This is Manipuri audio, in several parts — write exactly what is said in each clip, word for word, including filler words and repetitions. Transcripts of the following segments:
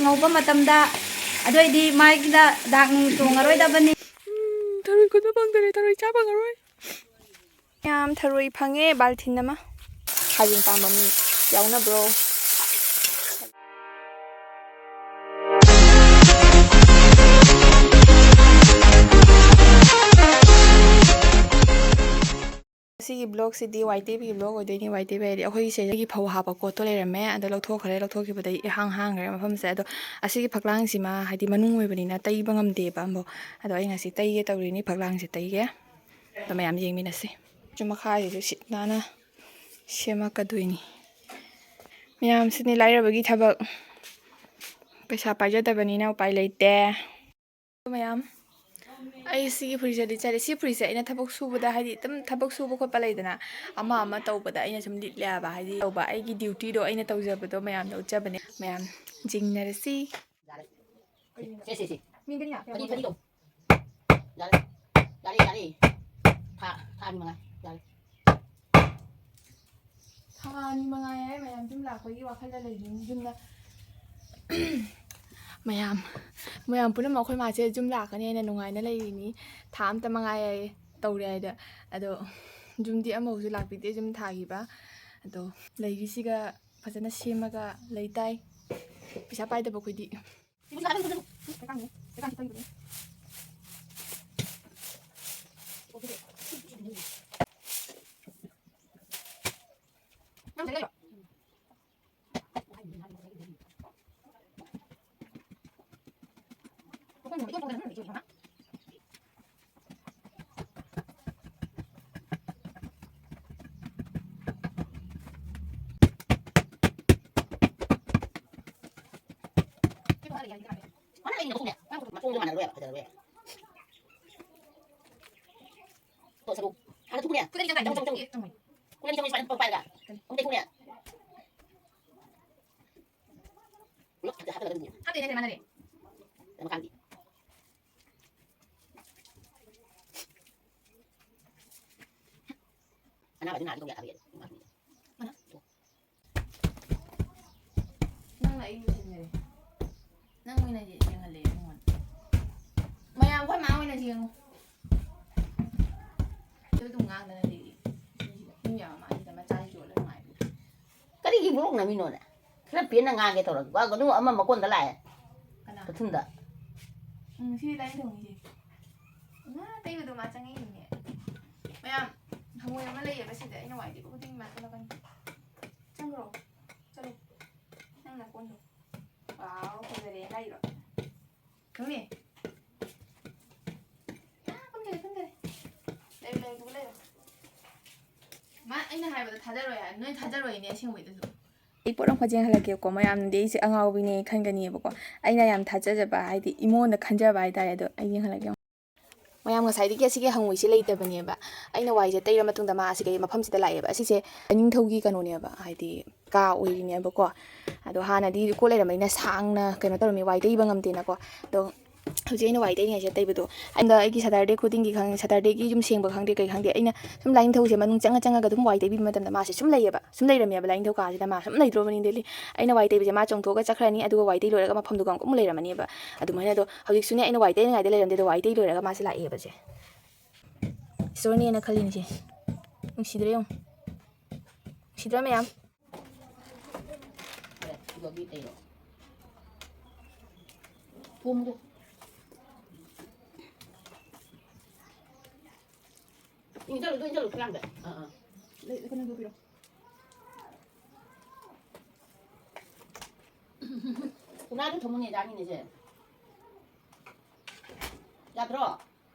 ꯉꯧꯕ ꯃꯇꯝꯗ ꯑꯗꯨꯑꯣꯏꯗꯤ ꯃꯥꯏꯗ ꯗꯥꯛ ꯅꯨꯡ ꯇꯣꯡꯉꯔꯣꯏꯗꯕꯅꯤ꯫ ꯎꯝ, ꯊꯔꯣꯏ ꯈꯨꯟꯕ ꯐꯪꯗꯔꯦ, ꯊꯔꯣꯏ ꯆꯥ ꯐꯪꯉꯔꯣꯏ꯫ ꯌꯥꯝ ꯊꯔꯣꯏ ꯐꯪꯉꯦ, ꯕꯥꯜꯊꯤꯟ ꯑꯃ꯫ ꯊꯥꯖꯤꯟ ꯄꯥꯝꯕ ꯃꯤ ꯌꯥꯎꯅꯕ꯭ꯔꯣ? ꯉꯁꯤꯒꯤ ꯕ꯭ꯂꯣꯛꯁꯤꯗꯤ ꯋꯥꯏ ꯇꯩꯕꯒꯤ ꯕ꯭ꯂꯣꯛ ꯑꯣꯏꯗꯣꯏꯅꯤ꯫ ꯋꯥꯏ ꯇꯩꯕ ꯍꯥꯏꯗꯤ ꯑꯩꯈꯣꯏꯒꯤ ꯁꯤꯗꯒꯤ ꯐꯧ ꯍꯥꯞꯄ ꯀꯣꯠꯇꯣ ꯂꯩꯔꯝꯃꯦ, ꯑꯗꯣ ꯂꯧꯊꯣꯛꯈ꯭ꯔꯦ꯫ ꯂꯧꯊꯣꯛꯈꯤꯕꯗꯩ ꯏꯍꯥꯡ ꯍꯥꯡꯈ꯭ꯔꯦ ꯃꯐꯝꯁꯦ꯫ ꯑꯗꯣ ꯑꯁꯤꯒꯤ ꯐꯛꯂꯥꯡꯁꯤꯃ ꯍꯥꯏꯗꯤ ꯃꯅꯨꯡ ꯑꯣꯏꯕꯅꯤꯅ ꯇꯩꯕ ꯉꯝꯗꯦꯕ ꯑꯃꯐꯥꯎ꯫ ꯑꯗꯣ ꯑꯩ ꯉꯁꯤ ꯇꯩꯒꯦ ꯇꯧꯔꯤꯅꯤ, ꯐꯛꯂꯥꯡꯁꯦ ꯇꯩꯒꯦ꯫ ꯑꯗꯣ ꯃꯌꯥꯝ ꯌꯦꯡꯃꯤꯟꯅꯁꯤ꯫ ꯁꯤ ꯃꯈꯥꯁꯤꯁꯨ ꯁꯤꯠ ꯅꯥꯟꯅ ꯁꯦꯝꯃꯛꯀꯗꯣꯏꯅꯤ꯫ ꯃꯌꯥꯝꯁꯤꯅꯤ ꯂꯥꯏꯔꯕꯒꯤ ꯊꯕꯛ꯫ ꯄꯩꯁꯥ ꯄꯥꯏꯖꯗꯕꯅꯤꯅ ꯎꯄꯥꯏ ꯂꯩꯇꯦ꯫ ꯃꯌꯥꯝ, ꯑꯩ ꯁꯤꯒꯤ ꯐꯨꯔꯤꯠꯁꯦ ꯂꯤꯠꯆꯔꯦ꯫ ꯁꯤ ꯐꯨꯔꯤꯠꯁꯦ ꯑꯩꯅ ꯊꯕꯛ ꯁꯨꯕꯗ, ꯍꯥꯏꯗꯤ ꯑꯗꯨꯝ ꯊꯕꯛ ꯁꯨꯕ ꯈꯣꯠꯄ ꯂꯩꯗꯅ, ꯑꯃ ꯑꯃ ꯇꯧꯕꯗ ꯑꯩꯅ ꯁꯨꯝ ꯂꯤꯠꯂꯦ ꯍꯥꯏꯕ, ꯍꯥꯏꯗꯤ ꯇꯧꯕ ꯑꯩꯒꯤ ꯗ꯭ꯌꯨꯇꯤꯗꯣ ꯑꯩꯅ ꯇꯧꯖꯕꯗꯣ ꯃꯌꯥꯝꯗ ꯎꯠꯆꯕꯅꯦ꯫ ꯃꯌꯥꯝ ꯌꯦꯡꯅꯔꯁꯤ꯫ ꯌꯥꯔꯦ꯫ ꯁꯦ, ꯁꯦ, ꯁꯦ꯫ ꯃꯤꯡꯗꯅꯤ ꯌꯥ-, ꯐꯗꯤ, ꯐꯗꯤ ꯇꯧ꯫ ꯌꯥꯔꯦ꯫ ꯌꯥꯔꯦ, ꯌꯥꯔꯦ꯫ ꯊꯥ, ꯊꯥ ꯑꯅꯤ ꯃꯉꯥꯏ꯫ ꯌꯥꯔꯦ꯫ ꯊꯥ ꯑꯅꯤ ꯃꯉꯥꯏ ꯍꯥꯏ ꯃꯌꯥꯝ ꯌꯨꯝ ꯂꯥꯛꯄꯒꯤ ꯋꯥꯈꯜꯗ ꯂꯩꯔꯤꯅꯤ꯫ ꯌꯨꯝꯗ ꯃꯌꯥꯝ, ꯃꯌꯥꯝ ꯄꯨꯝꯅꯃꯛ ꯑꯩꯈꯣꯏ ꯃꯥꯁꯦ ꯌꯨꯝ ꯂꯥꯛꯀꯅꯤ ꯍꯥꯏꯅ ꯅꯨꯡꯉꯥꯏꯅ ꯂꯩꯔꯤꯅꯤ꯫ ꯊꯥ ꯑꯝꯇ ꯃꯉꯥꯏ ꯍꯥꯏꯌꯦ ꯇꯧꯔꯦ ꯍꯥꯏꯗ꯫ ꯑꯗꯣ ꯌꯨꯝꯗꯤ ꯑꯃꯐꯥꯎꯁꯨ ꯂꯥꯛꯄꯤꯗꯦ ꯌꯨꯝ ꯊꯥꯈꯤꯕ꯫ ꯑꯗꯣ ꯂꯩꯔꯤꯁꯤꯒ ꯐꯖꯅ ꯁꯦꯝꯃꯒ ꯂꯩꯇꯥꯏ꯫ ꯄꯩꯁꯥ ꯄꯥꯏꯗꯕ ꯑꯩꯈꯣꯏꯗꯤ꯫ ꯃꯇꯣꯡꯗꯣ ꯃꯥꯟꯅꯔꯣꯏꯕ, ꯐꯖꯔꯣꯏꯕ꯫ ꯇꯣ, ꯁꯔꯨ꯫ ꯍꯥꯟꯅ ꯊꯨꯕꯅꯦ꯫ ꯈꯨꯗꯩ ꯆꯪꯗꯥꯏ꯫ ꯆꯪꯉꯣ, ꯆꯪꯉꯣ, ꯆꯪꯉꯣ꯫ ꯈꯨꯗꯩ ꯆꯪꯉꯣ, ꯁꯨꯃꯥꯏꯅ ꯄꯥꯏꯔꯒ꯫ ꯈꯨꯗꯩ ꯊꯨꯕꯅꯦ꯫ ꯄꯨꯂꯞ ꯍꯥꯞꯆꯜꯂꯒ ꯑꯗꯨꯝ ꯍꯥꯞꯇꯦꯅꯦ, ꯃꯥꯟꯅꯔꯦ꯫ ꯃꯈꯥꯒꯤ꯫ ꯑꯅꯥꯕꯗꯤ ꯅꯥꯒꯦ ꯇꯧꯕ ꯌꯥꯗꯕꯒꯤ ꯑꯗꯨꯝ ꯍꯥꯞꯄꯤꯅꯦ꯫ ꯃꯥꯅ? ꯇꯣ꯫ ꯅꯪꯅ ꯑꯩ ꯌꯦꯡꯉꯣ꯫ ꯑꯗꯨ ꯑꯗꯨꯝ ꯉꯥꯡꯗꯅ ꯂꯩꯔꯤ꯫ ꯃꯤ ꯃꯌꯥꯝ ꯃꯃꯥꯡꯁꯤꯗ ꯃꯆꯥꯁꯤ ꯌꯣꯜꯂ ꯅꯨꯡꯉꯥꯏꯕ꯫ ꯀꯔꯤꯒꯤ ꯕ꯭ꯂꯣꯛ ꯅꯝꯃꯤꯅꯣꯅꯦ? ꯈꯔ ꯄꯦꯟꯅ ꯉꯥꯡꯒꯦ ꯇꯧꯔꯒ꯫ ꯋꯥꯒꯅꯨ, ꯑꯃ ꯃꯀꯣꯟꯗ ꯂꯥꯛꯑꯦ꯫ ꯀꯅꯥ? ꯀꯊꯨꯝꯗ꯫ ꯎꯝ, ꯁꯤ ꯂꯥꯏ ꯊꯣꯡꯉꯤꯁꯦ꯫ ꯉꯥ ꯑꯇꯩꯕꯗꯣ ꯃꯥ ꯆꯪꯉꯛꯏꯅꯦ꯫ ꯃꯌꯥꯝ, ꯍꯪꯉꯣꯏ ꯑꯃ ꯂꯩꯌꯦꯕ ꯁꯤꯗ꯫ ꯑꯩꯅ ꯋꯥꯏꯗꯤ ꯈꯨꯗꯤꯡꯒꯤ ꯃꯥ ꯆꯠꯂꯛꯀꯅꯤ꯫ ꯆꯪꯈ꯭ꯔꯣ꯫ ꯆꯠꯂꯣ꯫ ꯅꯪ ꯅꯀꯣꯟꯗꯣ꯫ ꯋꯥꯎ, ꯐꯖꯔꯦ ꯍꯥꯏꯔꯤꯔꯣ? ꯈꯪꯅꯤ꯫ ꯑꯥ, ꯀꯨꯝꯗꯔꯦ, ꯀꯨꯝꯗꯔꯦ꯫ ꯂꯩꯌꯨ, ꯂꯩꯌꯨ, ꯑꯗꯨꯒ ꯂꯩꯌꯨ꯫ ꯃꯥ ꯑꯩꯅ ꯍꯥꯏꯕꯗ ꯊꯥꯖꯔꯣꯏ ꯍꯥꯏ꯫ ꯅꯣꯏ ꯊꯥꯖꯔꯣꯏꯅꯦ ꯑꯁꯦꯡꯕꯩꯗꯁꯨ꯫ ꯑꯩ ꯄꯣꯠ ꯑꯃꯈꯛ ꯌꯦꯡꯍꯜꯂꯛꯀꯦꯕꯀꯣ, ꯃꯌꯥꯝꯅꯗꯤ ꯑꯩꯁꯦ ꯑꯉꯥꯎꯕꯤꯅꯦ ꯈꯟꯒꯅꯤꯕꯀꯣ꯫ ꯑꯩꯅ ꯌꯥꯝ ꯊꯥꯖꯖꯕ, ꯍꯥꯏꯗꯤ ꯏꯃꯣꯟꯗ ꯈꯟꯖꯕ ꯍꯥꯏꯇꯥꯔꯦ꯫ ꯑꯗꯣ ꯑꯩ ꯌꯦꯡꯍꯜꯂꯛꯀꯦ꯫ ꯃꯌꯥꯝ, ꯉꯁꯥꯏꯗꯒꯤ ꯑꯁꯤꯒꯤ ꯍꯪꯉꯣꯏꯁꯦ ꯂꯩꯇꯕꯅꯦꯕ꯫ ꯑꯩꯅ ꯋꯥꯏꯁꯦ ꯇꯩꯔ ꯃꯇꯨꯡꯗ ꯃꯥ ꯑꯁꯤꯒꯤ ꯃꯐꯝꯁꯤꯗ ꯂꯥꯛꯑꯦꯕ꯫ ꯑꯁꯤꯁꯦ ꯂꯥꯏꯅꯤꯡꯊꯧꯒꯤ ꯀꯩꯅꯣꯅꯦꯕ, ꯍꯥꯏꯗꯤ ꯀꯥ ꯑꯣꯏꯔꯤꯅꯦꯕꯀꯣ꯫ ꯑꯗꯣ ꯍꯥꯟꯅꯗꯤ ꯀꯣꯠ ꯂꯩꯔꯝꯕꯅꯤꯅ ꯁꯥꯡꯅ ꯀꯩꯅꯣ ꯇꯧꯔꯝꯃꯤ, ꯋꯥꯏ ꯇꯩꯕ ꯉꯝꯗꯦꯅꯀꯣ꯫ ꯑꯗꯣ ꯍꯧꯖꯤꯛ ꯑꯩꯅ ꯋꯥꯏ ꯇꯩꯔꯤꯉꯩꯁꯤꯗ ꯇꯩꯕꯗꯣ, ꯑꯩꯅ ꯑꯩꯒꯤ ꯁꯇꯔꯗꯦ ꯈꯨꯗꯤꯡꯒꯤ ꯈꯪ-, ꯁꯇꯔꯗꯦꯒꯤ ꯌꯨꯝ ꯁꯦꯡꯕ ꯈꯪꯗꯦ ꯀꯩ ꯈꯪꯗꯦ, ꯑꯩꯅ ꯁꯨꯝ ꯂꯥꯏꯅꯤꯡꯊꯧꯁꯦ ꯃꯅꯨꯡ ꯆꯪꯉ ꯆꯪꯉꯒ ꯑꯗꯨꯝ ꯋꯥꯏ ꯇꯩꯕꯤꯕ ꯃꯇꯝꯗ ꯃꯥꯁꯦ ꯁꯨꯝ ꯂꯩꯌꯦꯕ, ꯁꯨꯝ ꯂꯩꯔꯝꯃꯦꯕ꯫ ꯂꯥꯏꯅꯤꯡꯊꯧ ꯀꯥꯁꯤꯗ ꯃꯥ ꯁꯨꯝ ꯂꯩꯗ꯭ꯔꯣꯕꯅꯤ ꯗꯦꯂꯤ꯫ ꯑꯩꯅ ꯋꯥꯏ ꯇꯩꯕꯁꯦ ꯃꯥ ꯆꯣꯡꯊꯣꯛꯑꯒ ꯆꯠꯈ꯭ꯔꯅꯤ, ꯑꯗꯨꯒ ꯋꯥꯏ ꯇꯩ ꯂꯣꯏꯔꯒ ꯃꯐꯝꯗꯨꯒ ꯑꯃꯨꯛ ꯂꯩꯔꯝꯃꯅꯦꯕ꯫ ꯑꯗꯨꯃꯥꯏꯅ ꯑꯗꯣ ꯍꯧꯖꯤꯛꯁꯨꯅꯦ, ꯑꯩꯅ ꯋꯥꯏ ꯇꯩꯔꯤꯉꯩꯗ ꯂꯩꯔꯝꯗꯦ, ꯑꯗꯣ ꯋꯥꯏ ꯇꯩ ꯂꯣꯏꯔꯒ ꯃꯥꯁꯦ ꯂꯥꯛꯑꯦꯕꯁꯦ꯫ ꯏꯁꯣꯔꯅꯦꯅ ꯈꯜꯂꯤꯅꯦꯁꯦ꯫ ꯅꯨꯡꯁꯤꯗ꯭ꯔꯦ ꯌꯦꯡꯉꯨ꯫ ꯅꯨꯡꯁꯤꯗ꯭ꯔꯥ ꯃꯌꯥꯝ? ꯊꯣꯡꯗꯣ꯫ ꯏꯟꯖꯜꯂꯨ, ꯏꯟꯖꯜꯂꯨ, ꯈꯨꯂꯥꯡꯗ꯫ ꯑꯥ, ꯑꯥ꯫ ꯂꯩ, ꯀꯩꯅꯣꯗꯣ ꯄꯤꯔꯣ꯫ ꯎꯅꯥꯗꯨ ꯊꯝꯃꯨꯅꯦ, ꯆꯥꯅꯤꯅꯦꯁꯦ꯫ ꯌꯥꯗ꯭ꯔꯣ?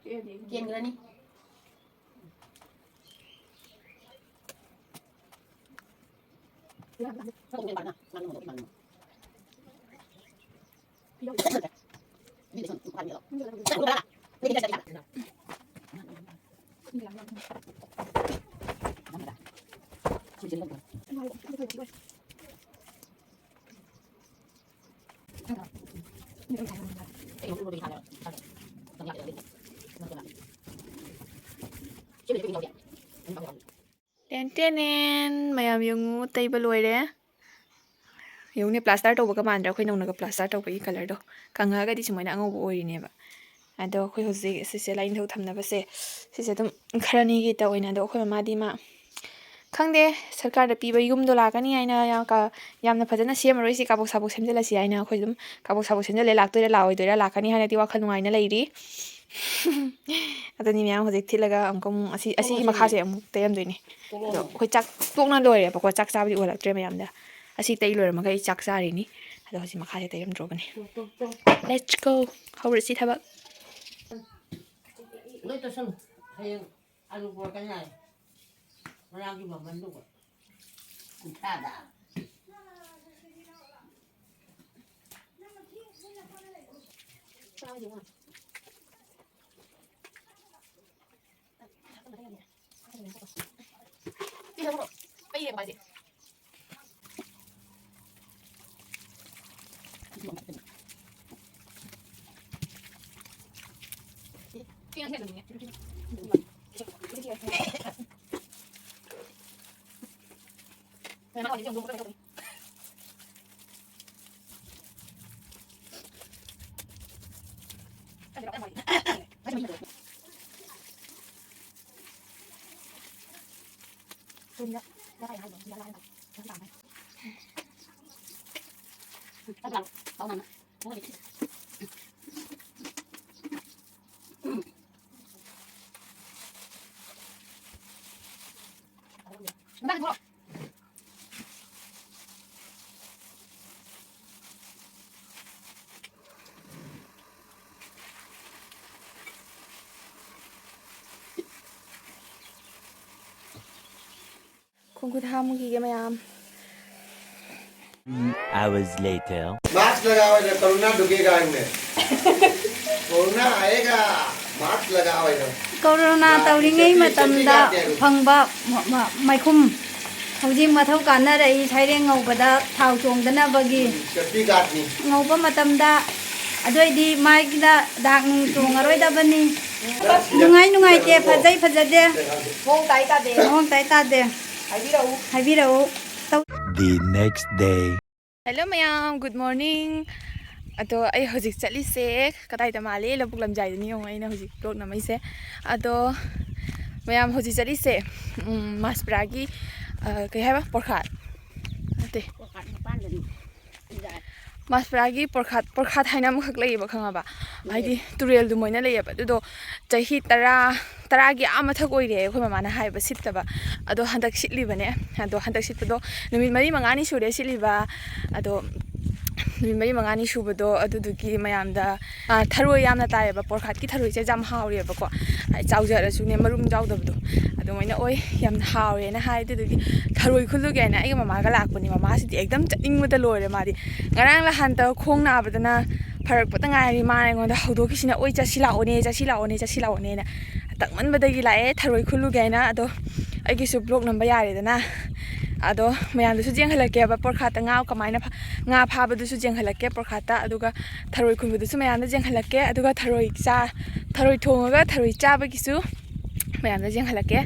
ꯀꯦꯟꯈ꯭ꯔꯅꯤ꯫ Ten ten ten! ꯃꯌꯥꯝ ꯌꯦꯡꯉꯨ, ꯇꯩꯕ ꯂꯣꯏꯔꯦ꯫ ꯌꯦꯡꯉꯨꯅꯦ, ꯄ꯭ꯂꯥꯁꯇꯔ ꯇꯧꯕꯒ ꯃꯥꯟꯗ꯭ꯔꯥ? ꯑꯩꯈꯣꯏ ꯅꯧꯅꯒ ꯄ꯭ꯂꯥꯁꯇꯔ ꯇꯧꯕꯒꯤ ꯀꯂꯔꯗꯣ꯫ ꯀꯪꯉꯛꯑꯒꯗꯤ ꯁꯨꯃꯥꯏꯅ ꯑꯉꯧꯕ ꯑꯣꯏꯔꯤꯅꯦꯕ꯫ ꯑꯗꯣ ꯑꯩꯈꯣꯏ ꯍꯧꯖꯤꯛ ꯁꯤꯁꯦ ꯂꯥꯏꯅꯤꯡꯊꯧ ꯊꯝꯅꯕꯁꯦ, ꯁꯤꯁꯦ ꯑꯗꯨꯝ ꯈꯔꯅꯤꯒꯤ ꯇꯧꯋꯦꯅ꯫ ꯑꯗꯣ ꯑꯩꯈꯣꯏ ꯃꯃꯥꯗꯤ ꯃꯥ ꯈꯪꯗꯦ, ꯁꯔꯀꯥꯔꯗ ꯄꯤꯕ ꯌꯨꯝꯗꯣ ꯂꯥꯛꯀꯅꯤ ꯍꯥꯏꯅ ꯌꯥꯝ ꯀ-, ꯌꯥꯝꯅ ꯐꯖꯅ ꯁꯦꯝꯃꯔꯣꯏꯁꯤ, ꯀꯥꯕꯣꯛ ꯁꯥꯕꯣꯛ ꯁꯦꯝꯖꯤꯜꯂꯁꯤ ꯍꯥꯏꯅ ꯑꯩꯈꯣꯏ ꯑꯗꯨꯝ ꯀꯥꯕꯣꯛ ꯁꯥꯕꯣꯛ ꯁꯦꯝꯖꯤꯜꯂꯦ꯫ ꯂꯥꯛꯇꯣꯏꯔꯥ ꯂꯥꯛꯑꯣꯏꯗꯣꯏꯔꯥ, ꯂꯥꯛꯀꯅꯤ ꯍꯥꯏꯅꯗꯤ ꯋꯥꯈꯜ ꯅꯨꯡꯉꯥꯏꯅ ꯂꯩꯔꯤ꯫ ꯑꯗꯨꯅꯤ ꯃꯌꯥꯝ ꯍꯧꯖꯤꯛ ꯊꯤꯠꯂꯒ ꯑꯃꯨꯛꯀ ꯑꯃꯨꯛ ꯑꯁꯤ, ꯑꯁꯤꯒꯤ ꯃꯈꯥꯁꯦ ꯑꯃꯨꯛ ꯇꯩꯔꯝꯗꯣꯏꯅꯦ꯫ ꯑꯗꯣ ꯑꯩꯈꯣꯏ ꯆꯥꯛ ꯇꯣꯛꯅ ꯂꯣꯏꯔꯦꯕꯀꯣ, ꯆꯥꯛ ꯆꯥꯕꯗꯤ ꯎꯍꯜꯂꯛꯇ꯭ꯔꯦ ꯃꯌꯥꯝꯗ꯫ ꯑꯁꯤ ꯇꯩ ꯂꯣꯏꯔꯝꯃꯒ ꯑꯩ ꯆꯥꯛ ꯆꯥꯔꯤꯅꯤ꯫ ꯑꯗꯣ ꯍꯧꯖꯤꯛ ꯃꯈꯥꯁꯦ ꯇꯩꯔꯝꯗ꯭ꯔꯣꯕꯅꯤ꯫ Let's go! ꯍꯧꯔꯁꯤ ꯊꯕꯛ꯫ ꯂꯣꯏ ꯇꯧꯁꯜꯂꯨ꯫ ꯍꯌꯦꯡ ꯑꯂꯨ ꯄꯨꯔꯛꯀꯅꯤ ꯍꯥꯏ꯫ ꯃꯅꯥꯒꯤ ꯃꯃꯜꯗꯨꯒ꯫ ꯀꯨꯟꯊ꯭ꯔꯥꯗ꯫ ꯈꯣꯡꯈꯨꯠ ꯍꯥꯝꯈꯤꯒꯦ ꯃꯌꯥꯝ꯫ Hours later. मास्क लगाओ, कोरोना ढुकेगा इनमें। कोरोना आएगा, मास्क लगाओ। ꯀꯣꯔꯣꯅꯥ ꯇꯧꯔꯤꯉꯩ ꯃꯇꯝꯗ ꯐꯪꯕ ꯃ-, ꯃ-, ꯃꯥꯏꯈꯨꯝ ꯍꯧꯖꯤꯛ ꯃꯊꯧ ꯀꯥꯟꯅꯔꯛꯏ, ꯁꯩꯔꯦꯡ ꯉꯧꯕꯗ ꯊꯥꯎ ꯆꯣꯡꯗꯅꯕꯒꯤ꯫ ꯉꯧꯕ ꯃꯇꯝꯗ ꯑꯗꯨꯑꯣꯏꯗꯤ ꯃꯥꯏꯗ ꯗꯥꯛ ꯅꯨꯡ ꯆꯣꯡꯉꯔꯣꯏꯗꯕꯅꯤ꯫ ꯅꯨꯡꯉꯥꯏ ꯅꯨꯡꯉꯥꯏꯇꯦ, ꯐꯖꯩ ꯐꯖꯗꯦ꯫ ꯃꯑꯣꯡ ꯇꯥꯏ ꯇꯥꯗꯦ꯫ ꯃꯑꯣꯡ ꯇꯥꯏ ꯇꯥꯗꯦ꯫ ꯍꯥꯏꯕꯤꯔꯛꯎ꯫ ꯍꯥꯏꯕꯤꯔꯛꯎ꯫ ꯇꯧ- The next day. Hello ꯃꯌꯥꯝ, good morning꯫ ꯑꯗꯣ ꯑꯩ ꯍꯧꯖꯤꯛ ꯆꯠꯂꯤꯁꯦ ꯀꯗꯥꯏꯗ ꯃꯥꯜꯂꯤ? ꯂꯧꯕꯨꯛ ꯂꯝꯖꯥꯏꯗꯅꯤ꯫ ꯌꯦꯡꯉꯣ, ꯑꯩꯅ ꯍꯧꯖꯤꯛ ꯕ꯭ꯂꯣꯛ ꯅꯝꯃꯛꯏꯁꯦ꯫ ꯑꯗꯣ ꯃꯌꯥꯝ, ꯍꯧꯖꯤꯛ ꯆꯠꯂꯤꯁꯦ, ꯎꯝ, ꯃꯥꯁꯄ꯭ꯔꯥꯒꯤ, ꯑ, ꯀꯩ ꯍꯥꯏꯕ, ꯄꯣꯔꯈꯥꯠ ꯅꯠꯇꯦ, ꯄꯣꯔꯈꯥꯠ ꯃꯄꯥꯟꯗꯅꯤ꯫ ꯃꯥꯁꯄ꯭ꯔꯥꯒꯤ ꯄꯣꯔꯈꯥꯠ, ꯄꯣꯔꯈꯥꯠ ꯍꯥꯏꯅ ꯑꯃꯈꯛ ꯂꯩꯌꯦꯕ, ꯈꯪꯉꯕ? ꯍꯥꯏꯗꯤ ꯇꯨꯔꯦꯜꯗꯨ ꯃꯣꯏꯅ ꯂꯩꯌꯦꯕ꯫ ꯑꯗꯨꯗꯣ ꯆꯍꯤ ꯇꯔꯥ, ꯇꯔꯥꯒꯤ ꯑꯥ ꯃꯊꯛ ꯑꯣꯏꯔꯦ ꯑꯩꯈꯣꯏ ꯃꯃꯥꯅ ꯍꯥꯏꯕ ꯁꯤꯠꯇꯕ꯫ ꯑꯗꯣ ꯍꯟꯗꯛ ꯁꯤꯠꯂꯤꯕꯅꯦ꯫ ꯑꯗꯣ ꯍꯟꯗꯛ ꯁꯤꯠꯄꯗꯣ ꯅꯨꯃꯤꯠ ꯃꯔꯤ ꯃꯉꯥꯅꯤ ꯁꯨꯔꯦ ꯁꯤꯠꯂꯤꯕ꯫ ꯑꯗꯣ ꯅꯨꯃꯤꯠ ꯃꯔꯤ ꯃꯉꯥꯅꯤ ꯁꯨꯕꯗꯣ ꯑꯗꯨꯗꯨꯒꯤ ꯃꯌꯥꯝꯗ, ꯑ, ꯊꯔꯣꯏ ꯌꯥꯝꯅ ꯇꯥꯏꯌꯦꯕ꯫ ꯄꯣꯔꯈꯥꯠꯀꯤ ꯊꯔꯣꯏꯁꯦ ꯌꯥꯝ ꯍꯥꯎꯔꯦꯕꯀꯣ꯫ ꯍꯥꯏꯗꯤ ꯆꯥꯎꯖꯔꯁꯨꯅꯦ, ꯃꯔꯨꯝ ꯌꯥꯎꯗꯕꯗꯣ ꯑꯗꯨꯃꯥꯏꯅ ꯑꯣꯏ꯫ ꯌꯥꯝꯅ ꯍꯥꯎꯔꯦꯅ ꯍꯥꯏ꯫ ꯑꯗꯨꯗꯨꯒꯤ ꯊꯔꯣꯏ ꯈꯨꯜꯂꯨꯒꯦ ꯍꯥꯏꯅ ꯑꯩꯒ ꯃꯃꯥꯒ ꯂꯥꯛꯄꯅꯦ꯫ ꯃꯃꯥꯁꯤꯗꯤ ꯑꯦꯛꯗꯝ ꯆꯠꯅꯤꯡꯕꯗ ꯂꯣꯏꯔꯦ꯫ ꯃꯥꯗꯤ ꯉꯔꯥꯡ ꯅꯍꯥꯟꯇ ꯈꯣꯡ ꯅꯥꯕꯗꯅ ꯐꯔꯛꯄꯇ ꯉꯥꯏꯔꯤ꯫ ꯃꯥꯅ ꯑꯩꯉꯣꯟꯗ ꯍꯧꯗꯣꯛꯈꯤꯁꯤꯅ, "ꯑꯣꯏ, ꯆꯠꯁꯤ ꯂꯥꯛꯑꯣꯅꯦ, ꯆꯠꯁꯤ ꯂꯥꯛꯑꯣꯅꯦ, ꯆꯠꯁꯤ ꯂꯥꯛꯑꯣꯅꯦꯅ" ꯇꯛꯃꯟꯕꯗꯒꯤ ꯂꯥꯛꯑꯦ ꯊꯔꯣꯏ ꯈꯨꯜꯂꯨꯒꯦ ꯍꯥꯏꯅ꯫ ꯑꯗꯣ ꯑꯩꯒꯤꯁꯨ ꯕ꯭ꯂꯣꯛ ꯅꯝꯕ ꯌꯥꯔꯦꯗꯅ꯫ ꯑꯗꯣ ꯃꯌꯥꯝꯗꯁꯨ ꯌꯦꯡꯍꯜꯂꯛꯀꯦꯕ ꯄꯣꯔꯈꯥꯠꯇ ꯉꯥ ꯀꯃꯥꯏꯅ ꯐꯥ-, ꯉꯥ ꯐꯥꯕꯗꯨꯁꯨ ꯌꯦꯡꯍꯜꯂꯛꯀꯦ ꯄꯣꯔꯈꯥꯠꯇ꯫ ꯑꯗꯨꯒ ꯊꯔꯣꯏ ꯈꯨꯟꯕꯗꯨꯁꯨ ꯃꯌꯥꯝꯗ ꯌꯦꯡꯍꯜꯂꯛꯀꯦ꯫ ꯑꯗꯨꯒ ꯊꯔꯣꯏ ꯆꯥ-, ꯊꯔꯣꯏ ꯊꯣꯡꯉꯒ ꯊꯔꯣꯏ ꯆꯥꯕꯒꯤꯁꯨ ꯃꯌꯥꯝꯗ ꯌꯦꯡꯍꯜꯂꯛꯀꯦ꯫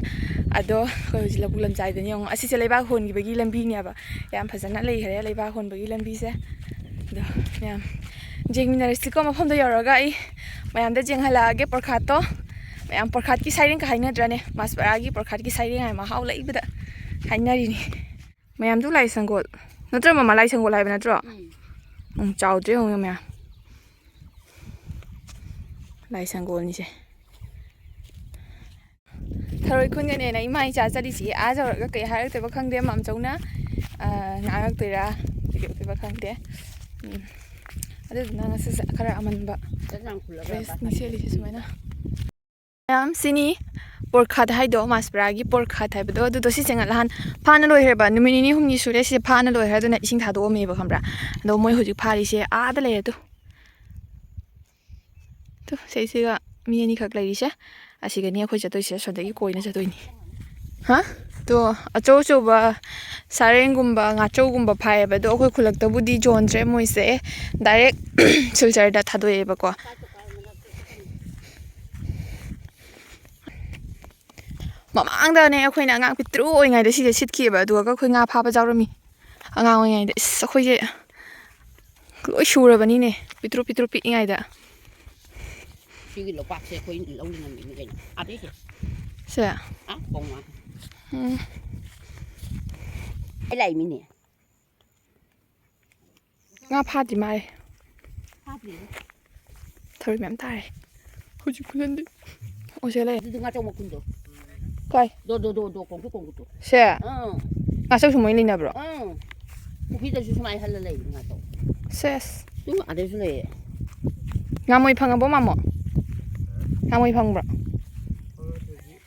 ꯑꯗꯣ ꯑꯩꯈꯣꯏ ꯍꯧꯖꯤꯛ ꯂꯧꯕꯨꯛ ꯂꯝꯖꯥꯏꯗꯅꯤ꯫ ꯌꯦꯡꯉꯣ, ꯑꯁꯤꯁꯦ ꯂꯩꯕꯥꯛ ꯍꯣꯟꯈꯤꯕꯒꯤ ꯂꯝꯕꯤꯅꯦꯕ꯫ ꯌꯥꯝ ꯐꯖꯅ ꯂꯩꯈ꯭ꯔꯦ ꯂꯩꯕꯥꯛ ꯍꯣꯟꯕꯒꯤ ꯂꯝꯕꯤꯁꯦ꯫ ꯑꯗꯣ ꯃꯌꯥꯝ ꯌꯦꯡꯃꯤꯟꯅꯔꯁꯤꯀꯣ꯫ ꯃꯐꯝꯗꯣ ꯌꯧꯔꯒ ꯑꯩ ꯃꯌꯥꯝꯗ ꯌꯦꯡꯍꯜꯂꯛꯑꯒꯦ ꯄꯣꯔꯈꯥꯠꯇꯣ꯫ ꯃꯌꯥꯝ ꯄꯣꯔꯈꯥꯠꯀꯤ ꯁꯩꯔꯦꯡꯒ ꯍꯥꯏꯅꯗ꯭ꯔꯅꯦ? ꯃꯥꯁꯄꯔꯥꯒꯤ ꯄꯣꯔꯈꯥꯠꯀꯤ ꯁꯩꯔꯦꯡ ꯍꯥꯏ ꯃꯍꯥꯎ ꯂꯩꯕꯗ ꯍꯥꯏꯅꯔꯤꯅꯤ꯫ ꯃꯌꯥꯝꯗꯨ ꯂꯥꯏ ꯁꯪꯒꯣꯜ ꯅꯠꯇ꯭ꯔꯣ, ꯃꯃꯥ? ꯂꯥꯏ ꯁꯪꯒꯣꯜ ꯍꯥꯏꯕ ꯅꯠꯇ꯭ꯔꯣ? ꯎꯝ꯫ ꯎꯝ, ꯆꯥꯎꯗ꯭ꯔꯦ ꯌꯦꯡꯉꯨ ꯃꯌꯥꯝ꯫ ꯂꯥꯏ ꯁꯪꯒꯣꯜꯅꯤꯁꯦ꯫ ꯊꯔꯣꯏ ꯈꯨꯟꯒꯅꯦꯅ ꯏꯃꯥ ꯏꯆꯥ ꯆꯠꯂꯤꯁꯤ꯫ ꯑꯥ ꯌꯧꯔꯒ ꯀꯩ ꯍꯥꯏꯔꯛꯇꯣꯏꯕ ꯈꯪꯗꯦ꯫ ꯃꯥꯝꯆꯧꯅ, ꯑ, ꯉꯥꯡꯉꯛꯇꯣꯏꯔꯥ ꯀꯩꯗꯧꯗꯣꯏꯕ ꯈꯪꯗꯦ꯫ ꯎꯝ꯫ ꯑꯗꯨꯗꯨꯅ ꯉꯁꯤꯁꯦ ꯈꯔ ꯑꯃꯟꯕ ꯆꯠ ꯌꯥꯝ ꯈꯨꯜꯂꯒ ꯗ꯭ꯔꯦꯁꯅꯤ ꯁꯦꯠꯂꯤꯁꯦ ꯁꯨꯃꯥꯏꯅ꯫ ꯃꯌꯥꯝ, ꯁꯤꯅꯤ ꯄꯣꯔꯈꯥꯠ ꯍꯥꯏꯗꯣ, ꯃꯥꯁꯄꯔꯥꯒꯤ ꯄꯣꯔꯈꯥꯠ ꯍꯥꯏꯕꯗꯣ꯫ ꯑꯗꯨꯗꯣ ꯁꯤꯁꯦ ꯉ-, ꯅꯍꯥꯟ ꯐꯥꯅ ꯂꯣꯏꯈ꯭ꯔꯦꯕ꯫ ꯅꯨꯃꯤꯠ ꯅꯤꯅꯤ ꯍꯨꯝꯅꯤ ꯁꯨꯔꯦ ꯁꯤꯁꯦ ꯐꯥꯅ ꯂꯣꯏꯈ꯭ꯔꯦ꯫ ꯑꯗꯨꯅ ꯏꯁꯤꯡ ꯊꯥꯗꯣꯛꯑꯝꯃꯦꯕ, ꯈꯪꯕ꯭ꯔꯥ? ꯑꯗꯣ ꯃꯣꯏ ꯍꯧꯖꯤꯛ ꯐꯥꯔꯤꯁꯦ ꯑꯥꯗ ꯂꯩꯔꯦ꯫ ꯇꯨ, ꯇꯨ, ꯁꯤꯁꯤꯒ ꯃꯤ ꯑꯅꯤꯈꯛ ꯂꯩꯔꯤꯁꯦ꯫ ꯑꯁꯤꯒꯅꯤ ꯑꯩꯈꯣꯏ ꯆꯠꯇꯣꯏꯁꯦ꯫ ꯑꯁꯣꯝꯗꯒꯤ ꯀꯣꯏꯅ ꯆꯠꯇꯣꯏꯅꯤ꯫ ꯍꯥ? ꯇꯣ, ꯑꯆꯧ ꯑꯆꯧꯕ ꯁꯥꯔꯦꯡꯒꯨꯝꯕ, ꯉꯥꯆꯧꯒꯨꯝꯕ ꯐꯥꯏꯌꯦꯕ꯫ ꯑꯗꯣ ꯑꯩꯈꯣꯏ ꯈꯨꯜꯂꯛꯇꯕꯨꯗꯤ ꯌꯣꯟꯗ꯭ꯔꯦ꯫ ꯃꯣꯏꯁꯦ ꯗꯥꯏꯔꯦꯛ ꯁꯤꯜꯆꯔꯗ ꯊꯥꯗꯣꯛꯑꯦꯕꯀꯣ꯫ ꯃꯃꯥꯡꯗꯅꯦ ꯑꯩꯈꯣꯏꯅ ꯑꯉꯥꯡ ꯄꯤꯛꯇ꯭ꯔꯨ ꯑꯣꯏꯔꯤꯉꯩꯗ ꯁꯤꯁꯦ ꯁꯤꯠꯈꯤꯑꯕ꯫ ꯑꯗꯨꯒ ꯑꯩꯈꯣꯏ ꯉꯥ ꯐꯥꯕ ꯌꯥꯎꯔꯝꯃꯤ ꯑꯉꯥꯡ ꯑꯣꯏꯔꯤꯉꯩꯗ꯫ ꯏꯁ, ꯑꯩꯈꯣꯏꯁꯦ ꯂꯣꯏ ꯁꯨꯔꯕꯅꯤꯅꯦ, ꯄꯤꯛꯇ꯭ꯔꯨ ꯄꯤꯛꯇ꯭ꯔꯨ ꯄꯤꯛꯏꯉꯩꯗ꯫ ꯁꯤꯒꯤ ꯂꯣꯛꯄꯥꯛꯁꯦ ꯑꯩꯈꯣꯏ ꯂꯧ ꯂꯤꯡꯉꯝꯃꯤꯅꯤ ꯀꯩꯅꯣ, ꯑꯥꯗꯩꯁꯦ꯫ ꯁꯦ꯫ ꯑꯥ, ꯈꯣꯡꯃꯥꯡ꯫ ꯎꯝ꯫ ꯑꯩ ꯂꯥꯛꯏ ꯃꯤꯅꯦ꯫ ꯉꯥ ꯐꯥꯗ꯭ꯔꯤ ꯃꯥꯜꯂꯦ꯫ ꯐꯥꯗ꯭ꯔꯤꯌꯦ꯫ ꯊꯔꯣꯏ ꯃꯌꯥꯝ ꯇꯥꯔꯦ꯫ ꯍꯧꯖꯤꯛ ꯈꯨꯂꯟꯗꯤ꯫ ꯑꯣ, ꯁꯦ ꯂꯩ꯫ ꯑꯗꯨꯗꯤ ꯉꯥꯆꯧ ꯃꯈꯨꯟꯗꯣ꯫ ꯀꯥꯏ? ꯗꯣ, ꯗꯣ, ꯗꯣ, ꯗꯣ, ꯀꯣꯡꯀꯨ, ꯀꯣꯡꯀꯨ ꯇꯣ꯫ ꯁꯦ? ꯑꯥ꯫ ꯉꯥꯆꯧꯁꯨ ꯃꯣꯏ ꯂꯩꯅꯕ꯭ꯔꯣ? ꯑꯥ꯫ ꯄꯨꯈ꯭ꯔꯤꯗꯁꯨ ꯁꯨꯃꯥꯏꯅ ꯍꯜꯂ ꯂꯩ ꯉꯥꯆꯧ꯫ ꯁꯦꯁ꯫ ꯇꯨ ꯑꯗꯩꯁꯨ ꯂꯩꯌꯦ꯫ ꯉꯥꯃꯣꯏ ꯐꯪꯉꯕꯣ, ꯃꯥꯃꯣ? ꯉꯥꯃꯣꯏ ꯐꯪꯕ꯭ꯔꯣ?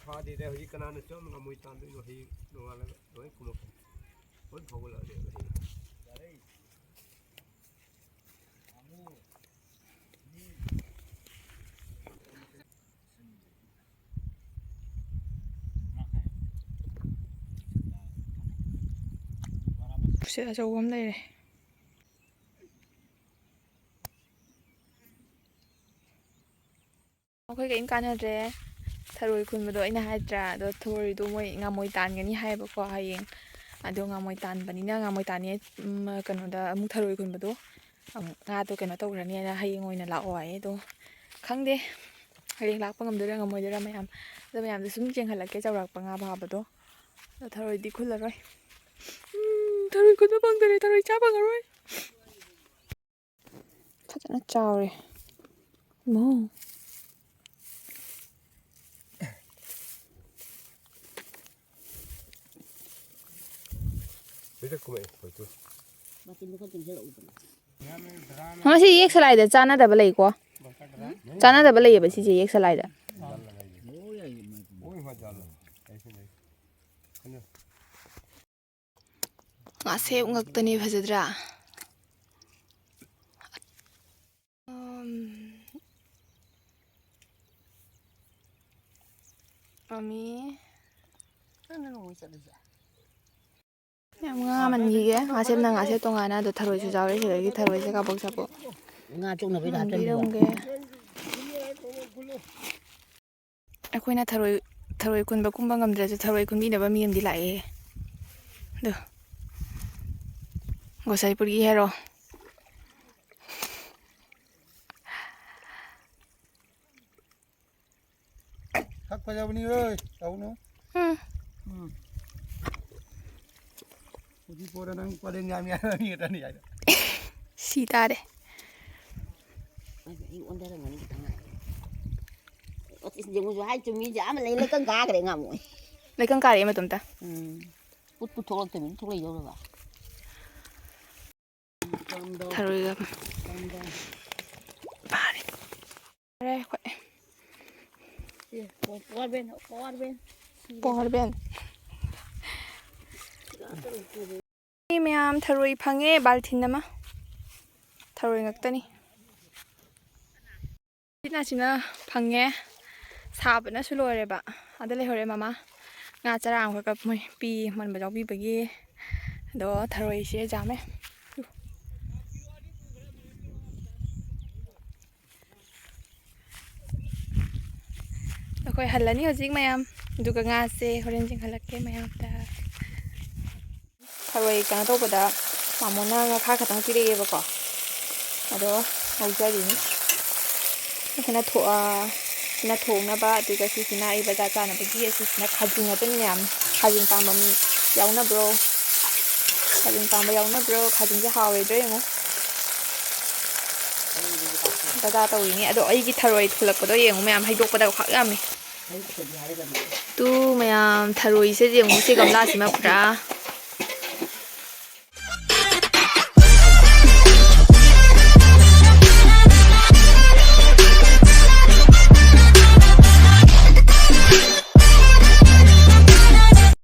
ꯐꯥꯗꯦꯗ, ꯍꯧꯖꯤꯛ ꯀꯅꯥꯅ ꯆꯠꯂ ꯉꯥꯃꯣꯏ ꯇꯥꯟꯗꯣꯏꯅꯣ? ꯍꯌꯦꯡ ꯅꯣꯡꯉꯥꯜꯂꯒ ꯂꯣꯏ ꯈꯨꯝꯃꯛꯀꯅꯤ꯫ ꯂꯣꯏ ꯐꯥꯎꯒꯠꯂꯛꯑꯅꯤ ꯍꯌꯦꯡ꯫ ꯎꯆꯦꯛ ꯑꯆꯧꯕ ꯑꯃ ꯂꯩꯔꯦ꯫ ꯑꯩꯈꯣꯏ ꯀꯔꯤꯝ ꯀꯥꯟꯅꯗ꯭ꯔꯦ꯫ ꯊꯔꯣꯏ ꯈꯨꯟꯕꯗꯣ ꯑꯩꯅ ꯍꯥꯏꯗ꯭ꯔꯥ? ꯑꯗꯣ ꯊꯔꯣꯏꯗꯣ ꯃꯣꯏ ꯉꯥꯃꯣꯏ ꯇꯥꯟꯒꯅꯤ ꯍꯥꯏꯌꯦꯕꯀꯣ ꯍꯌꯦꯡ꯫ ꯑꯗꯣ ꯉꯥꯃꯣꯏ ꯇꯥꯟꯕꯅꯤꯅ, ꯉꯥꯃꯣꯏ ꯇꯥꯟꯅꯤ, ꯎꯝ, ꯀꯩꯅꯣꯗ ꯑꯃꯨꯛ ꯊꯔꯣꯏ ꯈꯨꯟꯕꯗꯣ ꯑꯃꯨꯛ ꯉꯥꯗꯣ ꯀꯩꯅꯣ ꯇꯧꯈ꯭ꯔꯅꯤꯅ ꯍꯌꯦꯡ ꯑꯣꯏꯅ ꯂꯥꯛꯑꯣ ꯍꯥꯏꯌꯦ꯫ ꯑꯗꯣ ꯈꯪꯗꯦ, ꯍꯌꯦꯡ ꯂꯥꯛꯄ ꯉꯝꯗꯣꯏꯔꯥ ꯉꯝꯃꯣꯏꯗꯣꯏꯔꯥ ꯃꯌꯥꯝ꯫ ꯑꯗꯣ ꯃꯌꯥꯝꯗꯣ ꯁꯨꯝ ꯆꯦꯟꯈꯠꯂꯛꯀꯦ, ꯆꯥꯎꯔꯥꯛꯄ ꯉꯥ ꯐꯥꯕꯗꯣ꯫ ꯑꯗꯣ ꯊꯔꯣꯏꯗꯤ ꯈꯨꯜꯂꯔꯣꯏ꯫ ꯎꯝ, ꯊꯔꯣꯏ ꯈꯨꯟꯕ ꯐꯪꯗꯔꯦ, ꯊꯔꯣꯏ ꯆꯥ ꯐꯪꯉꯔꯣꯏ꯫ ꯐꯖꯅ ꯆꯥꯎꯔꯦ꯫ ꯏꯃꯥ꯫ ꯃꯆꯤꯟꯗꯣ ꯈꯔ ꯆꯨꯝꯁꯤꯜꯂꯛꯎꯗꯅ꯫ ꯉꯁꯤ ꯌꯦꯛ ꯁꯂꯥꯏꯗ ꯆꯥꯟꯅꯗꯕ ꯂꯩꯀꯣ? ꯆꯥꯟꯅꯗꯕ ꯂꯩꯌꯦꯕ ꯁꯤꯁꯦ ꯌꯦꯛ ꯁꯂꯥꯏꯗ꯫ ꯉꯥꯁꯦꯞ ꯉꯛꯇꯅꯦ, ꯐꯖꯗ꯭ꯔꯥ? ꯎꯝ꯫ ꯃꯃꯤ꯫ ꯅꯪꯅ ꯅꯣꯡꯃꯩ ꯆꯠꯂꯤꯁꯦ? ꯌꯥꯝ ꯉꯥ ꯃꯟꯈꯤꯒꯦ꯫ ꯉꯥꯁꯦꯞꯅ ꯉꯥꯁꯦꯞ ꯇꯣꯉꯥꯟꯅ, ꯑꯗꯣ ꯊꯔꯣꯏꯁꯨ ꯌꯥꯎꯔꯦ꯫ ꯁꯤꯗꯒꯤ ꯊꯔꯣꯏꯁꯦ ꯀꯥꯕꯣꯛ ꯆꯥꯕꯣꯛ ꯉꯥ ꯆꯣꯛꯅꯕꯩꯗ ꯍꯥꯞꯆꯟꯕꯤꯌꯣ꯫ ꯄꯤꯔꯝꯒꯦ꯫ ꯑꯩꯈꯣꯏꯅ ꯊꯔꯣꯏ, ꯊꯔꯣꯏ ꯈꯨꯟꯕ ꯀꯨꯝꯕ ꯉꯝꯗ꯭ꯔꯁꯨ ꯊꯔꯣꯏ ꯈꯨꯟꯕꯤꯅꯕ ꯃꯤ ꯑꯃꯗꯤ ꯂꯥꯛꯑꯦ꯫ ꯑꯗꯣ ꯒꯣꯁꯥꯏꯄꯨꯔꯒꯤ ꯍꯦꯔꯣ꯫ ꯇꯧꯅꯤ, ꯍꯣꯏ, ꯇꯧꯅꯨ꯫ ꯎꯝ꯫ ꯎꯝ꯫ ꯍꯧꯖꯤꯛ ꯄꯣꯔ ꯅꯪ ꯄꯔꯦꯡ ꯌꯥꯝ ꯌꯥꯔꯅꯤ ꯈꯛꯇꯅꯤ ꯍꯥꯏꯗꯣ꯫ ꯁꯤ ꯇꯥꯔꯦ꯫ ꯑꯩ ꯑꯣꯟꯊꯔꯝꯒꯅꯤ ꯈꯤꯇꯪ ꯉꯥꯏ꯫ ꯑꯣ, ꯏꯁ, ꯌꯦꯡꯉꯨꯁꯨ ꯍꯥꯏ ꯆꯨꯝꯃꯤꯁꯦ ꯑꯃ ꯂꯩ ꯂꯩꯀꯪ ꯀꯥꯈ꯭ꯔꯦ ꯉꯥꯃꯨ꯫ ꯂꯩꯀꯪ ꯀꯥꯔꯛꯑꯦ ꯃꯇꯣꯝꯇ꯫ ꯎꯝ꯫ ꯄꯨꯠ ꯄꯨꯊꯣꯛꯂꯛꯇꯕꯤꯗ ꯊꯣꯛꯂꯛꯏ ꯌꯧꯔꯕ? ꯊꯔꯣꯏꯒ ꯐꯥꯔꯦ꯫ ꯐꯔꯦ ꯑꯩꯈꯣꯏ꯫ ꯑꯦ, ꯄꯣ-, ꯄꯣꯋꯥꯔ ꯕꯦꯟ, ꯄꯣꯋꯥꯔ ꯕꯦꯟ꯫ ꯄꯣꯋꯥꯔ ꯕꯦꯟ꯫ ꯃꯤ ꯃꯌꯥꯝ ꯊꯔꯣꯏ ꯐꯪꯉꯦ ꯕꯥꯜꯊꯤꯟ ꯑꯃ꯫ ꯊꯔꯣꯏ ꯉꯥꯛꯇꯅꯤ꯫ ꯁꯤꯅ ꯁꯤꯅ ꯐꯪꯉꯦ꯫ ꯁꯥꯕꯅꯁꯨ ꯂꯣꯏꯔꯦꯕ꯫ ꯑꯗ ꯂꯩꯍꯧꯔꯦ ꯃꯃꯥ꯫ ꯉꯥ ꯆꯔꯥ ꯑꯃꯈꯛ ꯃꯣꯏ ꯄꯤ ꯃꯟꯕ ꯌꯥꯎꯕꯤꯕꯒꯤ꯫ ꯑꯗꯣ ꯊꯔꯣꯏꯁꯦ ꯌꯥꯝꯃꯦ꯫ ꯑꯩꯈꯣꯏ ꯍꯜꯂꯅꯤ ꯍꯧꯖꯤꯛ ꯃꯌꯥꯝ꯫ ꯑꯗꯨꯒ ꯉꯥꯁꯦ ꯍꯣꯔꯦꯟ ꯆꯤꯡꯍꯜꯂꯛꯀꯦ ꯃꯌꯥꯝꯗ꯫ ꯊꯔꯣꯏ ꯀꯩꯅꯣ ꯇꯧꯕꯗ ꯃꯥꯃꯣꯅ ꯉꯥꯈꯥ ꯈꯛꯇꯪ ꯄꯤꯔꯛꯑꯦꯕꯀꯣ꯫ ꯑꯗꯣ ꯉꯧꯖꯔꯤꯅꯤ꯫ ꯑꯁꯤꯅ ꯊꯣ-, ꯑ, ꯁꯤꯅ ꯊꯣꯡꯅꯕ, ꯑꯗꯨꯒ ꯁꯤꯁꯤꯅ ꯑꯩ ꯕꯖꯥꯔ ꯆꯥꯅꯕꯒꯤ, ꯑꯁꯤꯁꯤꯅ ꯈꯥꯖꯤꯡ ꯉꯥꯛꯇꯅꯤ ꯃꯌꯥꯝ꯫ ꯈꯥꯖꯤꯡ ꯄꯥꯝꯕ ꯃꯤ ꯌꯥꯎꯅꯕ꯭ꯔꯣ? ꯈꯥꯖꯤꯡ ꯄꯥꯝꯕ ꯌꯥꯎꯅꯕ꯭ꯔꯣ? ꯈꯥꯖꯤꯡꯁꯦ ꯍꯥꯎꯔꯣꯏꯗ꯭ꯔꯥ ꯌꯦꯡꯉꯨ꯫ ꯕꯖꯥꯔ ꯇꯧꯔꯤꯅꯤ꯫ ꯑꯗꯣ ꯑꯩꯒꯤ ꯊꯔꯣꯏ ꯈꯨꯜꯂꯛꯄꯗꯣ ꯌꯦꯡꯉꯨ ꯃꯌꯥꯝ, ꯍꯩꯗꯣꯛꯄꯗ ꯈ꯭ꯋꯥꯛ ꯌꯥꯝꯃꯤ꯫ ꯇꯨ ꯃꯌꯥꯝ ꯊꯔꯣꯏꯁꯦ ꯌꯦꯡꯉꯨ, ꯁꯤ ꯒꯝꯂꯥꯁꯤꯃ ꯄꯨꯔꯥ